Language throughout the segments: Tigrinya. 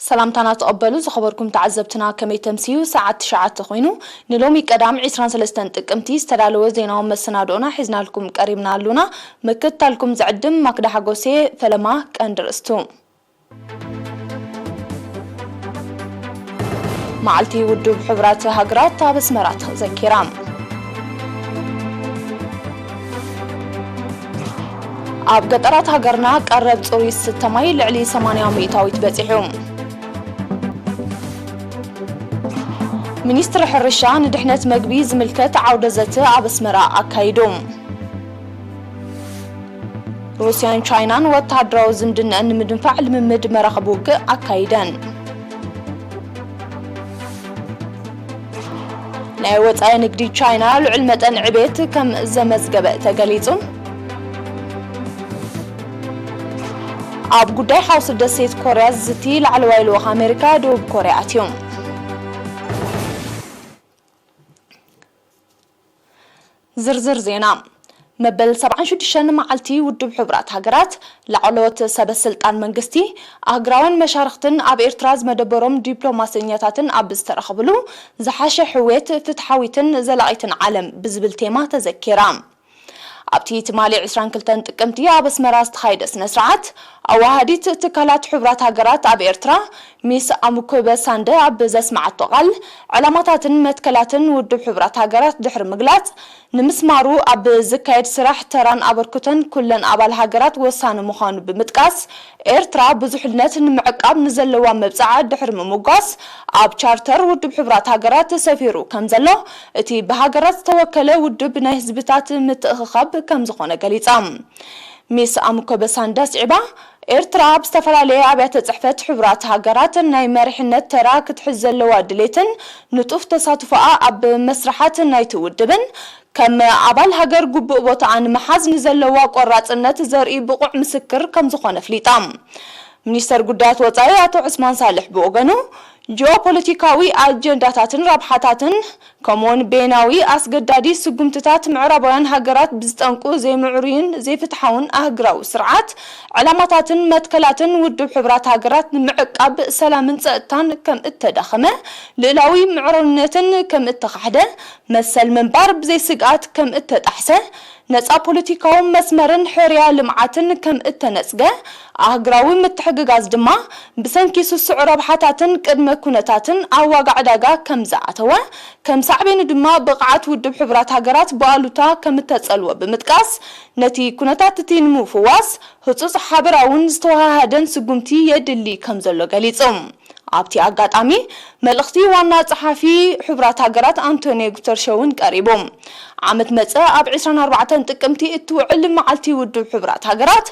ሰላምታና ተቐበሉ ዝኸበርኩም ተዓዘብትና፣ ከመይ ተምስዩ? ሰዓት ትሽዓተ ኮይኑ፣ ንሎሚ ቀዳም ዕስራን ሰለስተን ጥቅምቲ ዝተዳለወ ዜናዊ መሰናድኦና ሒዝናልኩም ቀሪብና ኣሉና። ምክትታልኩም ዝዕድም ማክዳ ሓጎሴ። ፈለማ ቀንዲ ርእስቱ። መዓልቲ ውድብ ሕቡራት ሃገራት ኣብ ኣስመራ ተዘኪራ። ኣብ ገጠራት ሃገርና ቀረብ ጽሩይ ዝስተ ማይ ልዕሊ ሰማንያ ሚእታዊት በጺሑ። ሚኒስትሪ ሕርሻ ንድሕነት መግቢ ዝምልከት ዓውደ ዘተ ኣብ ኣስመራ ኣካይዱ። ሩስያን ቻይናን ወተሃደራዊ ዝምድነአን ንምድንፋዕ ልምምድ መራኽብ ውግእ ኣካይደን። ናይ ወጻኢ ንግዲ ቻይና ልዑል መጠን ዕቤት ከም ዘመዝገበ ተገሊጹ። ኣብ ጉዳይ ሓውሲ ደሴት ኮርያ ዝዝቲ ላዕለዋይ ልኡኽ ኣሜሪካ ደቡብ ኮርያ ኣትዩ። ዝርዝር ዜና። መበል ሰብዓን ሽዱሽተን መዓልቲ ውድብ ሕቡራት ሃገራት ላዕለዎት ሰበ ስልጣን መንግስቲ፣ ኣህግራውያን መሻርኽትን ኣብ ኤርትራ ዝመደበሮም ዲፕሎማሰኛታትን ኣብ ዝተረኸብሉ ዝሓሸ ሕውየት፣ ፍትሓዊትን ዘላቒትን ዓለም ብዝብል ቴማ ተዘኪራ። ኣብቲ ትማሊ ዕስራን ክልተን ጥቅምቲ ኣብ ኣስመራ ዝተኻየደ ስነ ስርዓት፣ ኣዋሃዲት ትካላት ሕቡራት ሃገራት ኣብ ኤርትራ ሚስ ኣሙኮበ ሳንደ ኣብ ዘስመዓቶ ቃል፣ ዕላማታትን መትከላትን ውድብ ሕቡራት ሃገራት ድሕሪ ምግላጽ፣ ንምስማሩ ኣብ ዝካየድ ስራሕ ተራን ኣበርክቶን ኩለን ኣባል ሃገራት ወሳኒ ምዃኑ ብምጥቃስ፣ ኤርትራ ብዙሕነት ንምዕቃብ ንዘለዋ መብጽዓ ድሕሪ ምምጓስ፣ ኣብ ቻርተር ውድብ ሕቡራት ሃገራት ሰፊሩ ከም ዘሎ፣ እቲ ብሃገራት ዝተወከለ ውድብ ናይ ህዝብታት ምትእኽኻብ ከም ዝኾነ ገሊጻ። ሚስ ኣምኮበሳንዳ ስዒባ፣ ኤርትራ ኣብ ዝተፈላለየ ኣብያተ ጽሕፈት ሕቡራት ሃገራት ናይ መሪሕነት ተራ ክትሕዝ ዘለዋ ድሌትን ንጡፍ ተሳትፎኣ ኣብ መስርሓት ናይቲ ውድብን ከም ኣባል ሃገር ግቡእ ቦታኣ ንምሓዝ ንዘለዋ ቆራጽነት ዘርኢ ብቑዕ ምስክር ከም ዝኾነ ኣፍሊጣ። ሚኒስተር ጉዳያት ወጻኢ ኣቶ ዑስማን ሳልሕ ብወገኑ፣ ጂኦፖለቲካዊ ኣጀንዳታትን ረብሓታትን፣ ከምኡውን በይናዊ ኣስገዳዲ ስጉምትታት ምዕራባውያን ሃገራት ብዝጠንቁ ዘይምዕሩይን ዘይፍትሓውን ኣህግራዊ ስርዓት፣ ዕላማታትን መትከላትን ውድብ ሕቡራት ሃገራት ንምዕቃብ ሰላምን ጸጥታን ከም እተዳኸመ፣ ልእላዊ ምዕሩይነትን ከም እተኻሕደ፣ መሰል ምንባር ብዘይ ስግኣት ከም እተጣሕሰ፣ ነጻ ፖለቲካዊ መስመርን ሕርያ ልምዓትን ከም እተነጽገ፣ ኣህግራዊ ምትሕግጋዝ ድማ ብሰንኪ ስሱዕ ረብሓታትን ቅድመ ኩነታትን ኣብ ዋጋ ዕዳጋ ከም ዝኣተወ፣ ከም ሳዕቤኑ ድማ ብቕዓት ውድብ ሕቡራት ሃገራት ብኣሉታ ከም እተጸልወ ብምጥቃስ፣ ነቲ ኩነታት እቲ ንምፍዋስ ህጹጽ ሓበራውን ዝተወሃሃደን ስጉምቲ የድሊ ከም ዘሎ ገሊጹ። ኣብቲ ኣጋጣሚ፣ መልእኽቲ ዋና ጸሓፊ ሕቡራት ሃገራት ኣንቶኒዮ ጉተርሽ እውን ቀሪቡ። ዓመት መጸ ኣብ ዕስራን ኣርባዕተን ጥቅምቲ እትውዕል መዓልቲ ውድብ ሕቡራት ሃገራት፣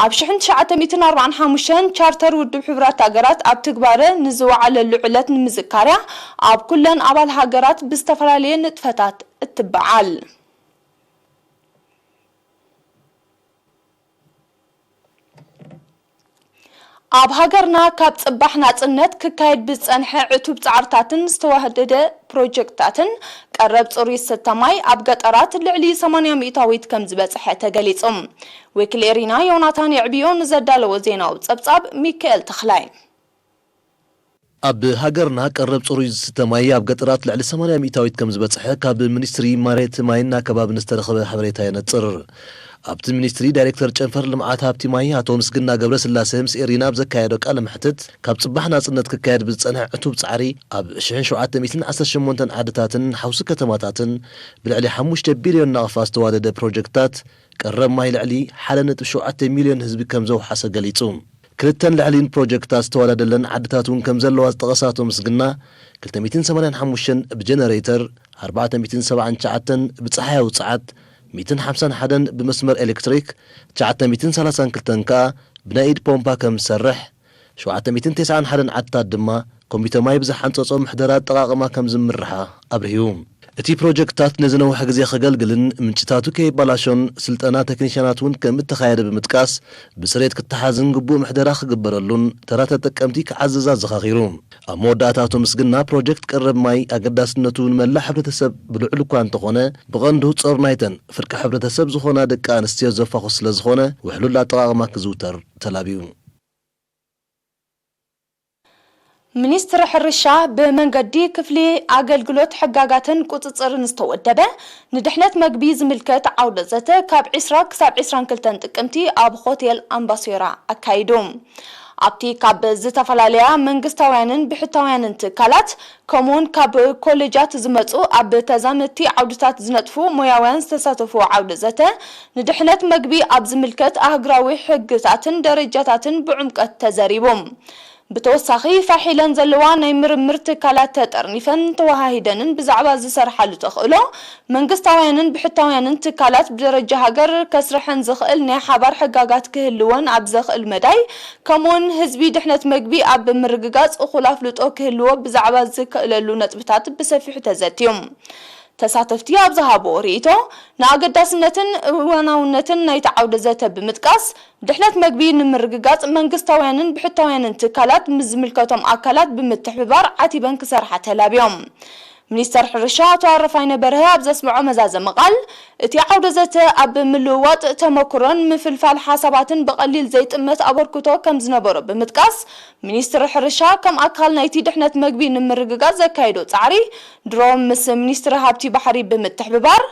ኣብ ሽሕን ትሽዓተ ሚእትን ኣርባዓን ሓሙሽተን ቻርተር ውድብ ሕቡራት ሃገራት ኣብ ትግባረ ንዝወዓለሉ ዕለት ንምዝካርያ፣ ኣብ ኩለን ኣባል ሃገራት ብዝተፈላለየ ንጥፈታት እትበዓል። ኣብ ሃገርና ካብ ጽባሕ ናጽነት ክካየድ ብዝጸንሐ ዕቱብ ጻዕርታትን ዝተዋደደ ፕሮጀክትታትን፣ ቀረብ ጽሩይ ዝስተ ማይ ኣብ ገጠራት ልዕሊ ሰማንያ ሚእታዊት ከም ዝበጽሐ ተገሊጹ። ወኪል ኤሪና ዮናታን የዕብዮ ንዘዳለዎ ዜናዊ ጸብጻብ ሚካኤል ተኽላይ። ኣብ ሃገርና ቀረብ ጽሩይ ዝስተ ማይ ኣብ ገጠራት ልዕሊ ሰማንያ ሚእታዊት ከም ዝበጽሐ ካብ ሚኒስትሪ መሬት ማይን ኣከባብን ዝተረኸበ ሓበሬታ የነጽር። ኣብቲ ሚኒስትሪ ዳይሬክተር ጨንፈር ልምዓት ሃብቲ ማይ ኣቶ ምስግና ገብረስላሴ ምስ ኤሪና ኣብ ዘካየዶ ቃለ መሕትት፣ ካብ ጽባሕ ናጽነት ክካየድ ብዝጸንሐ ዕቱብ ጻዕሪ፣ ኣብ ሽሕን ሸውዓተ ሚእትን ዓሰርተ ሸሞንተን ዓድታትን ሓውሲ ከተማታትን ብልዕሊ ሓሙሽተ ቢልዮን ናቕፋ ዝተዋደደ ፕሮጀክትታት፣ ቀረብ ማይ ልዕሊ ሓደ ነጥቢ ሸውዓተ ሚልዮን ህዝቢ ከም ዘውሓሰ ገሊጹ። ክልተን ልዕሊን ፕሮጀክታት ዝተዋዳደለን ዓድታት እውን ከም ዘለዋ ዝጠቐሰ ኣቶ ምስግና፣ ክልተ ሚእትን ሰማንያን ሓሙሽተን ብጀነሬተር፣ ኣርባዕተ ሚእትን ሰብዓን ትሽዓተን ብጸሓያዊ ጸዓት፣ ሚእትን ሓምሳን ሓደን ብመስመር ኤሌክትሪክ፣ ትሽዓተ ሚእትን ሰላሳን ክልተን ከኣ ብናይ ኢድ ፖምፓ ከም ዝሰርሕ፣ ሸውዓተ ሚእትን ተስዓን ሓደን ዓድታት ድማ ኮሚተ ማይ ብዝሓንጸጾ ምሕደራ ኣጠቓቕማ ከም ዝምርሓ ኣብሪሁ። እቲ ፕሮጀክትታት ነዝነውሐ ግዜ ከገልግልን ምንጭታቱ ከይባላሾን ስልጠና ቴክኒሽያናት እውን ከም እተኻየደ ብምጥቃስ፣ ብጽሬት ክተሓዝን ግቡእ ምሕደራ ክግበረሉን ተራ ተጠቀምቲ ክዓዝዝ ኣዘኻኺሩ። ኣብ መወዳእታ ኣቶ ምስግና፣ ፕሮጀክት ቀረብ ማይ ኣገዳስነቱ ንመላእ ሕብረተሰብ ብልዑል እኳ እንተኾነ፣ ብቐንዱ ጾር ናይተን ፍርቂ ሕብረተሰብ ዝኾና ደቂ ኣንስትዮ ዘፋኹስ ስለ ዝኾነ፣ ውሕሉል ኣጠቓቕማ ክዝውተር ተላብዩ። ሚኒስትሪ ሕርሻ ብመንገዲ ክፍሊ ኣገልግሎት ሕጋጋትን ቁጽጽርን ዝተወደበ ንድሕነት መግቢ ዝምልከት ዓውደ ዘተ ካብ ዕስራ ክሳብ ዕስራን ክልተን ጥቅምቲ ኣብ ሆቴል ኣምባሴራ ኣካይዱ። ኣብቲ ካብ ዝተፈላለያ መንግስታውያንን ብሕታውያንን ትካላት ከምኡውን ካብ ኮሌጃት ዝመጹ ኣብ ተዛመድቲ ዓውድታት ዝነጥፉ ሞያውያን ዝተሳተፉ ዓውደ ዘተ ንድሕነት መግቢ ኣብ ዝምልከት ኣህግራዊ ሕግታትን ደረጃታትን ብዕምቀት ተዘሪቡ። ብተወሳኺ ፋሕ ኢለን ዘለዋ ናይ ምርምር ትካላት ተጠርኒፈን ተወሃሂደንን ብዛዕባ ዝሰርሓሉ ተኽእሎ መንግስታውያንን ብሕታውያንን ትካላት ብደረጃ ሃገር ከስርሐን ዝኽእል ናይ ሓባር ሕጋጋት ክህልወን ኣብ ዘኽእል መዳይ ከምኡውን ህዝቢ ድሕነት መግቢ ኣብ ምርግጋጽ እኹል ኣፍልጦ ክህልዎ ብዛዕባ ዝክእለሉ ነጥብታት ብሰፊሑ ተዘትዩ። ተሳተፍቲ ኣብ ዝሃብዎ ርእይቶ ንኣገዳስነትን እዋናውነትን ናይቲ ዓውደ ዘተ ብምጥቃስ ድሕነት መግቢ ንምርግጋጽ መንግስታውያንን ብሕታውያንን ትካላት ምስ ዝምልከቶም ኣካላት ብምትሕብባር ዓቲበን ክሰርሓ ተላብዮም። ሚኒስተር ሕርሻ ኣቶ ኣረፋይነ በርሀ ኣብ ዘስምዖ መዛዘሚ ቃል እቲ ዓውደ ዘተ ኣብ ምልውዋጥ ተመክሮን ምፍልፋል ሓሳባትን ብቐሊል ዘይጥመት ኣበርክቶ ከም ዝነበሮ ብምጥቃስ ሚኒስትሪ ሕርሻ ከም ኣካል ናይቲ ድሕነት መግቢ ንምርግጋጽ ዘካየዶ ጻዕሪ ድሮ ምስ ሚኒስትሪ ሃብቲ ባሕሪ ብምትሕብባር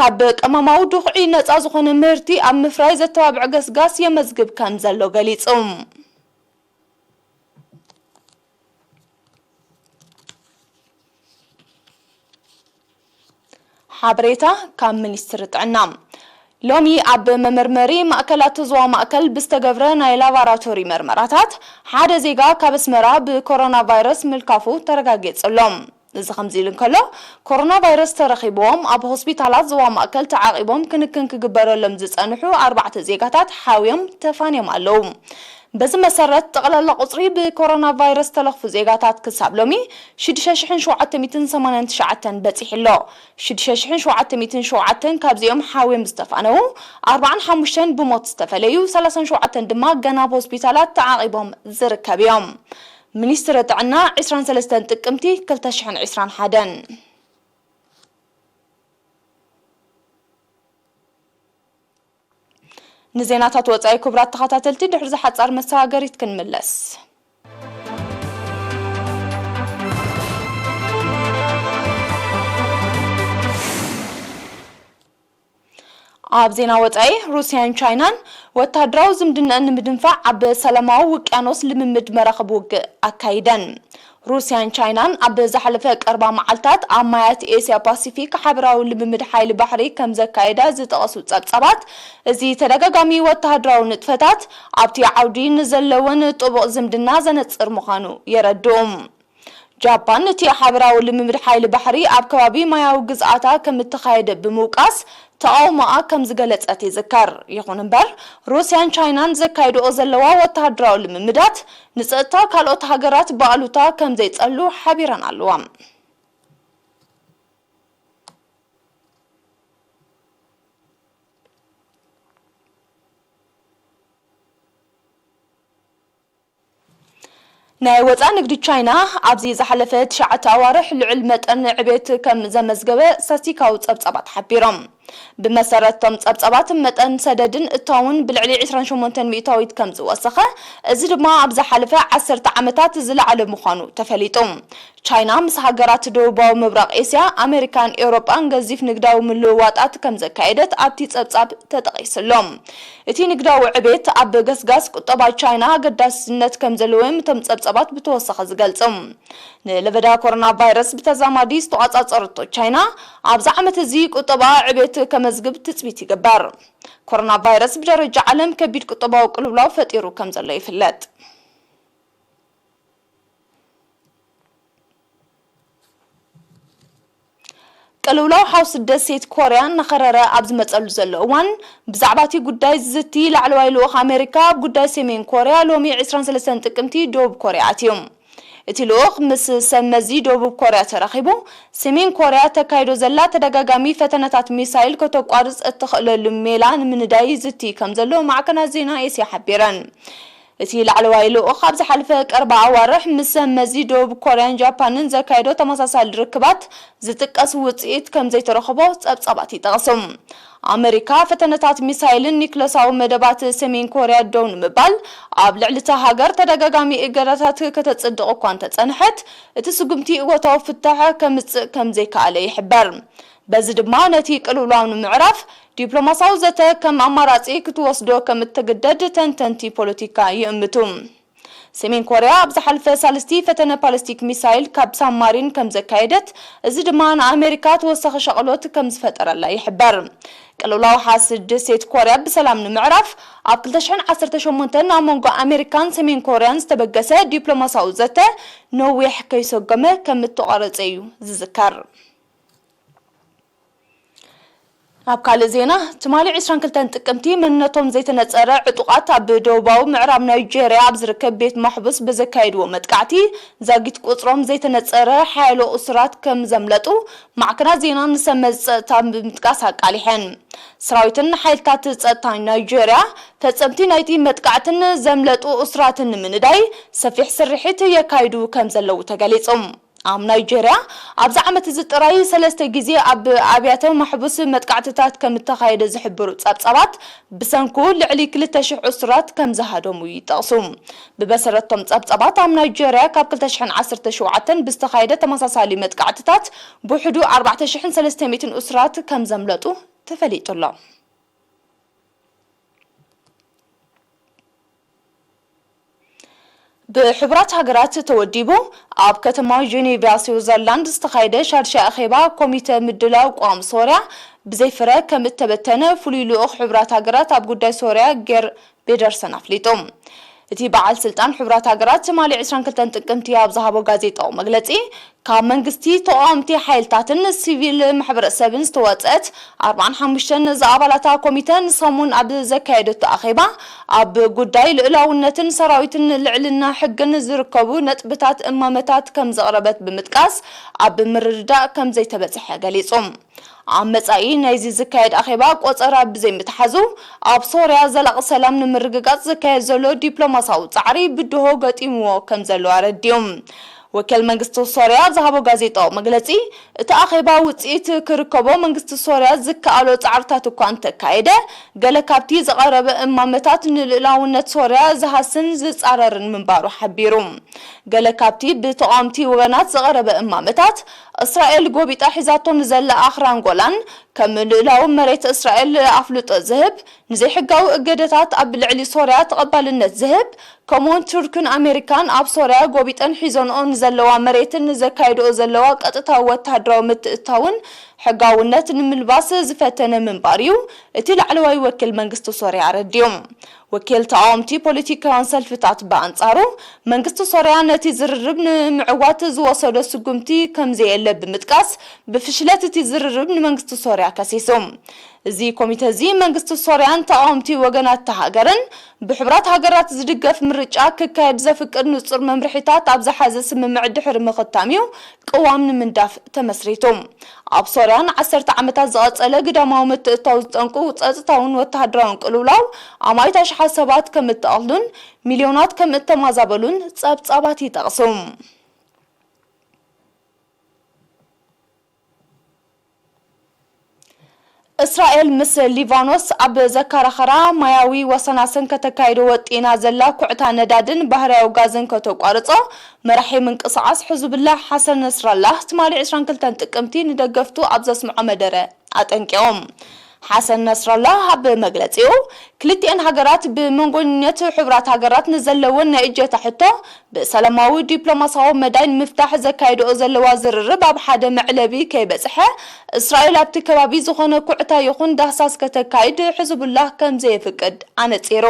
ካብ ቀመማዊ ድኹዒ ነጻ ዝኾነ ምህርቲ ኣብ ምፍራይ ዘተባብዕ ገስጋስ የመዝግብ ከም ዘሎ ገሊጹ። ሓበሬታ ካብ ሚኒስትሪ ጥዕና። ሎሚ ኣብ መመርመሪ ማእከላት ዞባ ማእከል ብዝተገብረ ናይ ላባራቶሪ መርመራታት ሓደ ዜጋ ካብ ኣስመራ ብኮሮና ቫይረስ ምልካፉ ተረጋጊጹ ኣሎ። እዚ ከምዚ ኢሉ እንከሎ፣ ኮሮና ቫይረስ ተረኺብዎም ኣብ ሆስፒታላት ዞባ ማእከል ተዓቒቦም ክንክን ክግበረሎም ዝጸንሑ ኣርባዕተ ዜጋታት ሓውዮም ተፋንዮም ኣለዉ። በዚ መሰረት፣ ጠቕላላ ቁጽሪ ብኮሮና ቫይረስ ዝተለኽፉ ዜጋታት ክሳብ ሎሚ ሽዱሽተ ሽሕን ሸውዓተ ሚእትን ሰማንያን ትሽዓተን በጺሑ ኣሎ። ሽዱሽተ ሽሕን ሸውዓተ ሚእትን ሸውዓተን ካብዚኦም ሓውዮም ዝተፋነዉ፣ ኣርባዓን ሓሙሽተን ብሞት ዝተፈለዩ፣ ሰላሳን ሸውዓተን ድማ ገና ኣብ ሆስፒታላት ተዓቒቦም ዝርከብ እዮም። ሚኒስትሪ ጥዕና፣ ዕስራን ሰለስተን ጥቅምቲ ክልተ ሽሕን ዕስራን ሓደን። ንዜናታት ወጻኢ ክቡራት ተኸታተልቲ፣ ድሕሪ ዝሓጻር መሰጋገሪት ክንምለስ። ኣብ ዜና ወጻኢ፣ ሩስያን ቻይናን ወተሃደራዊ ዝምድነአን ንምድንፋዕ ኣብ ሰላማዊ ውቅያኖስ ልምምድ መራኽብ ውግእ ኣካይደን። ሩስያን ቻይናን ኣብ ዝሓለፈ ቀርባ መዓልታት ኣብ ማያት ኤስያ ፓሲፊክ ሓበራዊ ልምምድ ሓይሊ ባሕሪ ከም ዘካየዳ ዝጠቐሱ ጸብጻባት፣ እዚ ተደጋጋሚ ወተሃደራዊ ንጥፈታት ኣብቲ ዓውዲ ንዘለወን ጥቡቕ ዝምድና ዘነጽር ምዃኑ የረድኡ። ጃፓን እቲ ሓበራዊ ልምምድ ሓይሊ ባሕሪ ኣብ ከባቢ ማያዊ ግዝኣታ ከም እተኻየደ ብምውቃስ ተቓውሞኣ ከም ዝገለጸት ይዝከር። ይኹን እምበር፣ ሩስያን ቻይናን ዘካይድኦ ዘለዋ ወተሃደራዊ ልምምዳት ንጸጥታ ካልኦት ሃገራት ብኣሉታ ከም ዘይጸሉ ሓቢረን ኣለዋ። ናይ ወጻኢ ንግዲ ቻይና ኣብዚ ዝሓለፈ ትሽዓተ ኣዋርሕ ልዑል መጠን ዕቤት ከም ዘመዝገበ ስታስቲካዊ ጸብጻባት ሓቢሮም። ብመሰረት እቶም ጸብጻባት፣ መጠን ሰደድን እታውን ብልዕሊ ዕስራን ሸሞንተን ሚእታዊት ከም ዝወሰኸ፣ እዚ ድማ ኣብ ዝሓለፈ ዓሰርተ ዓመታት ዝለዓለ ምዃኑ ተፈሊጡ። ቻይና ምስ ሃገራት ደቡባዊ ምብራቕ ኤስያ፣ ኣመሪካን ኤውሮጳን ገዚፍ ንግዳዊ ምልውዋጣት ከም ዘካየደት ኣብቲ ጸብጻብ ተጠቒሱ ኣሎ። እቲ ንግዳዊ ዕቤት ኣብ ገስጋስ ቁጠባ ቻይና ኣገዳስነት ከም ዘለዎም እቶም ጸብጻባት ብተወሳኺ ዝገልጹ። ንለበዳ ኮሮና ቫይረስ ብተዛማዲ ዝተቋጻጸረቶ ቻይና፣ ኣብዚ ዓመት እዚ ቁጠባ ዕቤት ከመዝግብ ትጽቢት ይግበር። ኮሮና ቫይረስ ብደረጃ ዓለም ከቢድ ቁጠባዊ ቅልውላው ፈጢሩ ከም ዘሎ ይፍለጥ። ቅልውላው ሓውሲ ደሴት ኮርያ እናኸረረ ኣብ ዝመጸሉ ዘሎ እዋን፣ ብዛዕባ እቲ ጉዳይ ዝዝቲ ላዕለዋይ ልኡኽ ኣሜሪካ ኣብ ጉዳይ ሰሜን ኮርያ ሎሚ ዕስራን ሰለስተን ጥቅምቲ ደቡብ ኮርያ ኣትዩ። እቲ ልኡኽ ምስ ሰብ መዚ ደቡብ ኮርያ ተራኺቡ፣ ሰሜን ኮርያ ተካይዶ ዘላ ተደጋጋሚ ፈተነታት ሚሳይል ከተቋርጽ እትኽእለሉ ሜላ ንምንዳይ ይዝቲ ከም ዘሎ ማዕከናት ዜና ኤስያ ሓቢረን። እቲ ላዕለዋይ ልኡኽ ኣብ ዝሓለፈ ቀረባ ኣዋርሕ ምስ ሰብ መዚ ደቡብ ኮርያን ጃፓንን ዘካየዶ ተመሳሳሊ ርክባት ዝጥቀስ ውጽኢት ከም ዘይተረኽቦ ጸብጻባት ይጠቕሱ። ኣመሪካ ፈተነታት ሚሳይልን ኒክለሳዊ መደባት ሰሜን ኮርያ ደው ንምባል ኣብ ልዕሊ እታ ሃገር ተደጋጋሚ እገዳታት ከተጽድቕ እኳ እንተጸንሐት፣ እቲ ስጉምቲ እወታዊ ፍታሕ ከምጽእ ከም ዘይከኣለ ይሕበር። በዚ ድማ ነቲ ቅልውላው ንምዕራፍ ዲፕሎማሳዊ ዘተ ከም ኣማራጺ ክትወስዶ ከም እትግደድ ተንተንቲ ፖለቲካ ይእምቱ። ሰሜን ኮርያ ኣብ ዝሓለፈ ሳልስቲ ፈተነ ባሊስቲክ ሚሳይል ካብ ሳብማሪን ከም ዘካየደት፣ እዚ ድማ ንኣሜሪካ ተወሳኺ ሻቕሎት ከም ዝፈጠረላ ይሕበር። ቅልውላው ሓስድ ደሴት ኮርያ ብሰላም ንምዕራፍ ኣብ ክልተ ሽሕን ዓሰርተ ሸሞንተን ኣብ መንጎ ኣሜሪካን ሰሜን ኮርያን ዝተበገሰ ዲፕሎማሳዊ ዘተ ነዊሕ ከይሰጎመ ከም እተቋረጸ እዩ ዝዝከር። ኣብ ካልእ ዜና፣ ትማሊ ዕስራን ክልተን ጥቅምቲ መንነቶም ዘይተነጸረ ዕጡቓት ኣብ ደቡባዊ ምዕራብ ናይጄርያ ኣብ ዝርከብ ቤት ማሕቡስ ብዘካየድዎ መጥቃዕቲ፣ ዛጊት ቁጽሮም ዘይተነጸረ ሓያሎ እሱራት ከም ዘምለጡ ማዕከናት ዜና ንሰመዝ ጸጥታ ብምጥቃስ ኣቃሊሐን። ሰራዊትን ሓይልታት ጸጥታ ናይጄርያ፣ ፈጸምቲ ናይቲ መጥቃዕትን ዘምለጡ እሱራትን ንምንዳይ ሰፊሕ ስርሒት የካይዱ ከም ዘለዉ ተገሊጹ። ኣብ ናይጄርያ ኣብዚ ዓመት እዚ ጥራይ ሰለስተ ግዜ ኣብ ኣብያተ ማሕቡስ መጥቃዕትታት ከም እተኻየደ ዝሕብሩ ጸብጻባት፣ ብሰንኩ ልዕሊ ክልተ ሽሕ እሱራት ከም ዝሃደሙ ይጠቕሱ። ብመሰረቶም ጸብጻባት፣ ኣብ ናይጄርያ ካብ ክልተ ሽሕን ዓሰርተ ሸውዓተን ብዝተኻየደ ተመሳሳሊ መጥቃዕትታት ብውሕዱ ኣርባዕተ ሽሕን ሰለስተ ሚእትን እሱራት ከም ዘምለጡ ተፈሊጡ ኣሎ። ብሕቡራት ሃገራት ተወዲቡ ኣብ ከተማ ጄኔቫ ስዊዘርላንድ ዝተኻየደ ሻድሻይ ኣኼባ ኮሚተ ምድላው ቅዋም ሶርያ ብዘይ ፍረ ከም እተበተነ ፍሉይ ልኡኽ ሕቡራት ሃገራት ኣብ ጉዳይ ሶርያ ጌር ቤደርሰን ኣፍሊጡ። እቲ በዓል ስልጣን ሕቡራት ሃገራት ትማሊ ዕስራን ክልተን ጥቅምቲ ኣብ ዝሃቦ ጋዜጣዊ መግለጺ፣ ካብ መንግስቲ፣ ተቓወምቲ ሓይልታትን ሲቪል ማሕበረሰብን ዝተወጸት ኣርባዓን ሓሙሽተን ዝኣባላታ ኮሚተ ንሰሙን ኣብ ዘካየደቶ ኣኼባ፣ ኣብ ጉዳይ ልኡላውነትን ሰራዊትን ልዕልና ሕግን ዝርከቡ ነጥብታት እማመታት ከም ዘቕረበት ብምጥቃስ፣ ኣብ ምርድዳእ ከም ዘይተበጽሐ ገሊጹ። ኣብ መጻኢ ናይዚ ዝካየድ ኣኼባ ቆጸራ ብዘይምትሓዙ፣ ኣብ ሶርያ ዘላቒ ሰላም ንምርግጋጽ ዝካየድ ዘሎ ዲፕሎማሳዊ ጻዕሪ ብድሆ ገጢምዎ ከም ዘሎ ኣረዲኡ። ወኪል መንግስቲ ሶርያ ኣብ ዝሃቦ ጋዜጣዊ መግለጺ፣ እቲ ኣኼባ ውጽኢት ክርከቦ መንግስቲ ሶርያ ዝከኣሎ ጻዕርታት እኳ እንተካየደ፣ ገለ ካብቲ ዝቐረበ እማመታት ንልኡላውነት ሶርያ ዝሃስን ዝጻረርን ምንባሩ ሓቢሩ። ገለ ካብቲ ብተቓወምቲ ወገናት ዝቐረበ እማመታት፣ እስራኤል ጎቢጣ ሒዛቶ ንዘላ ኣኽራን ጎላን ከም ልኡላዊ መሬት እስራኤል ኣፍልጦ ዝህብ፣ ንዘይሕጋዊ እገደታት ኣብ ልዕሊ ሶርያ ተቐባልነት ዝህብ፣ ከምኡውን ቱርክን ኣሜሪካን ኣብ ሶርያ ጎቢጠን ሒዘንኦ ንዘለዋ መሬትን ንዘካይድኦ ዘለዋ ቀጥታዊ ወተሃደራዊ ምትእትታውን ሕጋውነት ንምልባስ ዝፈተነ ምንባር እዩ እቲ ላዕለዋይ ወኪል መንግስቲ ሶርያ ኣረዲኡ። ወኪል ተቓወምቲ ፖለቲካውያን ሰልፍታት ብኣንጻሩ፣ መንግስቲ ሶርያ ነቲ ዝርርብ ንምዕዋት ዝወሰዶ ስጉምቲ ከም ዘየለ ብምጥቃስ፣ ብፍሽለት እቲ ዝርርብ ንመንግስቲ ሶርያ ከሲሱ። እዚ ኮሚተ እዚ መንግስቲ ሶርያን ተቓወምቲ ወገናት እታ ሃገርን ብሕቡራት ሃገራት ዝድገፍ ምርጫ ክካየድ ዘፍቅድ ንጹር መምርሒታት ኣብ ዝሓዘ ስምምዕ ድሕሪ ምኽታም እዩ ቅዋም ንምንዳፍ ተመስሪቱ። ኣብ ሶርያ ንዓሰርተ ዓመታት ዝቐጸለ ግዳማዊ ምትእትታው ዝጠንቁ ጸጥታውን ወተሃደራውን ቅልውላው ኣማኢት ኣሽሓት ሰባት ከም እተቐትሉን ሚልዮናት ከም እተማዛበሉን ጸብጻባት ይጠቕሱ። እስራኤል ምስ ሊባኖስ ኣብ ዘከራኸራ ማያዊ ወሰናስን ከተካይዶ ወጢና ዘላ ኩዕታ ነዳድን ባህርያዊ ጋዝን ከተቋርጾ መራሒ ምንቅስቓስ ሕዝቡላህ ሓሰን ነስራላህ ትማሊ ዕስራን ክልተን ጥቅምቲ ንደገፍቱ ኣብ ዘስምዖ መደረ ኣጠንቂቖም። ሓሰን ነስራላህ ኣብ መግለጺኡ፣ ክልቲኤን ሃገራት ብመንጎኝነት ሕቡራት ሃገራት ንዘለወን ናይ እጀታ ሕቶ ብሰላማዊ ዲፕሎማሳዊ መዳይ ንምፍታሕ ዘካይድኦ ዘለዋ ዝርርብ ኣብ ሓደ መዕለቢ ከይበጽሐ፣ እስራኤል ኣብቲ ከባቢ ዝኾነ ኩዕታ ይኹን ዳህሳስ ከተካይድ ሕዝቡላህ ከም ዘየፍቅድ ኣነጺሩ።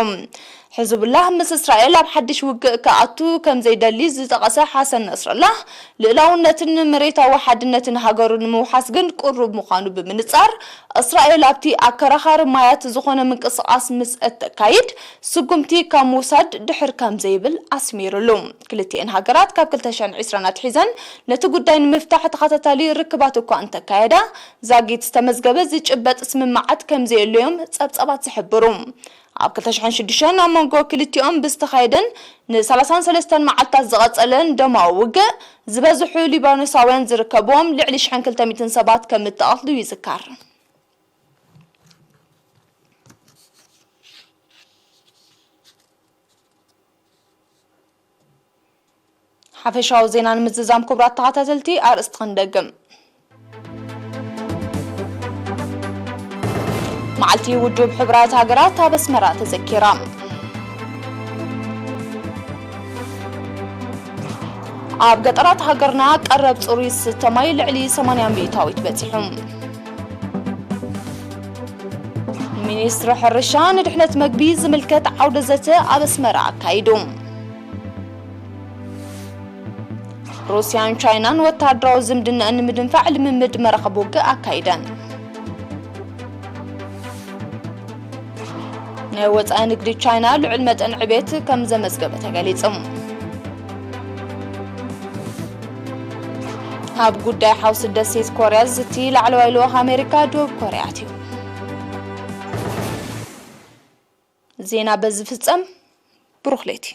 ሕዝቡላህ ምስ እስራኤል ኣብ ሓድሽ ውግእ ክኣቱ ከም ዘይደሊ ዝጠቐሰ ሓሰን ነስረላህ፣ ልእላውነትን መሬታዊ ሓድነትን ሃገሩ ንምውሓስ ግን ቅሩብ ምዃኑ ብምንጻር፣ እስራኤል ኣብቲ ኣከራኻሪ ማያት ዝኾነ ምንቅስቓስ ምስ እተካይድ፣ ስጉምቲ ካብ ምውሳድ ድሕር ከም ዘይብል ኣስሚሩሉ። ክልቲኤን ሃገራት ካብ ክልተ ሽሕን ዕስራን ኣትሒዘን ነቲ ጉዳይ ንምፍታሕ ተኸታታሊ ርክባት እኳ እንተካየዳ፣ ዛጊት ዝተመዝገበ ዝጭበጥ ስምምዓት ከም ዘየሎ እዮም ጸብጻባት ዝሕብሩ። ኣብ ክልተ ሽሕን ሽዱሽተን ኣብ መንጎ ክልቲኦም ብዝተኻየደን ን ሰላሳን ሰለስተን መዓልታት ዝቐጸለን ደማዊ ውግእ፣ ዝበዝሑ ሊባኖሳውያን ዝርከብዎም ልዕሊ ሽሕን ክልተ ሚእትን ሰባት ከም እተቐትሉ ይዝከር። ሓፈሻዊ ዜና ንምዝዛም፣ ክቡራት ተኸታተልቲ፣ ኣርእስቲ ክንደግም። መዓልቲ ውድብ ሕቡራት ሃገራት ኣብ ኣስመራ ተዘኪራ። ኣብ ገጠራት ሃገርና ቀረብ ጽሩይ ዝስተ ማይ ልዕሊ ሰማንያ ሚእታዊት በጺሑ። ሚኒስትሪ ሕርሻ ንድሕነት መግቢ ዝምልከት ዓውደ ዘተ ኣብ ኣስመራ ኣካይዱ። ሩስያን ቻይናን ወታደራዊ ዝምድናኣን ንምድንፋዕ ልምምድ መራኸቢ ውግእ ኣካይደን። ናይ ወጻኢ ንግዲ ቻይና ልዑል መጠን ዕቤት ከም ዘመዝገበ ተገሊጹ። ኣብ ጉዳይ ሓውሲ ደሴት ኮርያ ዝዝቲ ላዕለዋይ ልኡኽ ኣሜሪካ ደቡብ ኮርያ ኣትዩ። ዜና በዚ ፍጸም። ብሩኽ ለይቲ።